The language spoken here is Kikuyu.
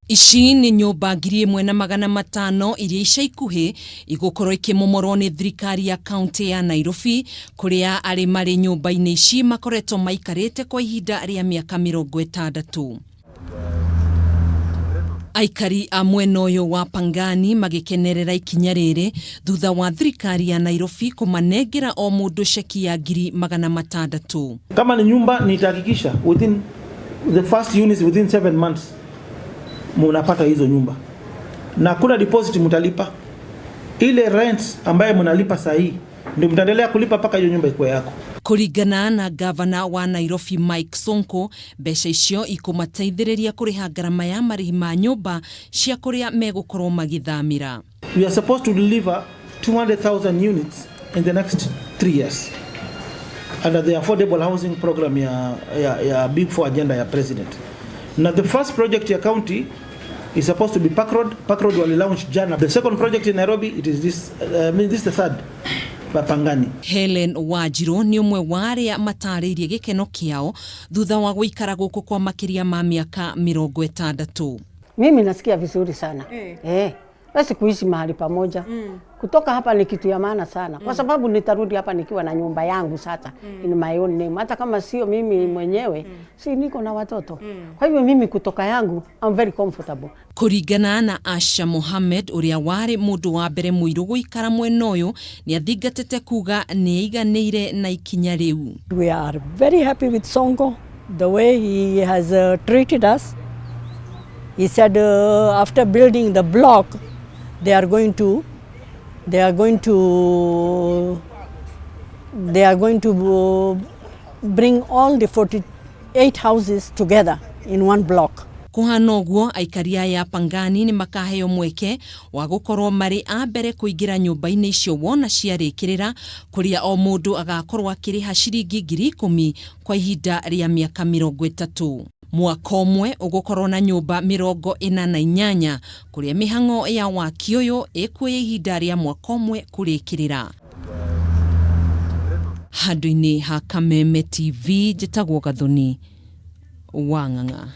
Ici nĩ nyũmba 1,500 iria ica ikuhĩ igũkorwo ikĩmomorwo nĩ thirikari ya kaunti ya Nairobi, kũrĩa arĩ marĩ nyũmba-inĩ ici makoretwo maikarĩte kwa ihinda rĩa mĩaka 60. Aikari a mwena ũyũ wa Pangani magĩkenerera ikinya rĩrĩ thutha wa thirikari ya Nairobi kũmanengera o mũndũ ceki ya 600,000. Kama ni nyumba nitahakikisha within the first units, within 7 months munapata hizo nyumba, na kuna deposit mtalipa. Ile rent ambaye mnalipa saa hii ndio mtaendelea kulipa mpaka hiyo nyumba ikuwe yako. Kũringana na gavana wa Nairobi Mike Sonko, mbeca icio ikũmateithĩrĩria kũrĩha ngarama ya marĩhi ma nyũmba cia kũrĩa megũkorwo magĩthamĩra. We are supposed to deliver 200,000 units in the next 3 years under the affordable housing program ya Big Four agenda ya president. Na the first project ya county is supposed to be Park Road. Park Road wali launch jana. The second project in Nairobi, it is this, I mean, this is the third, Pangani. Helen Wanjiru nĩ ũmwe wa arĩa matarĩirie gĩkeno kĩao thutha wa gũikara gũkũ kwa makĩria ma mĩaka 60. Mimi nasikia vizuri sana eh. Eh, basi kuishi mahali pamoja kutoka hapa ni kitu ya maana sana kwa sababu nitarudi hapa nikiwa na nyumba yangu sasa in my own name, hata kama sio mimi mwenyewe si niko na watoto. Kwa hivyo mimi kutoka yangu I'm very comfortable. Kũringana na Asha Mohamed, ũrĩa warĩ mũndũ wa mbere mũirũ gũikara mwena ũyũ, nĩ athingatĩte kuga nĩ aiganĩire na ikinya rĩu. We are very happy with Sonko, the way he has treated us. He said after building the block, they are going to bring all the 48 houses together in one block. Kũhana ũguo, aikari aya a Pangani nĩ makaheo mweke wa gũkorwo marĩ a mbere kũingĩra nyũmba-inĩ icio wona ciarĩkĩrĩra, kũrĩa o mũndũ agakorwo akĩrĩha ciringi 10,000 kwa ihinda rĩa mĩaka 30. Mwaka ũmwe ũgũkorwo na nyũmba 48, kũrĩa mĩhang'o ya waki ũyũ ĩkuoya ihinda rĩa mwaka ũmwe kũrĩkĩrĩra. Handũ-inĩ ha Kameme TV, njĩtagwo Gathoni wa Ng'ang'a.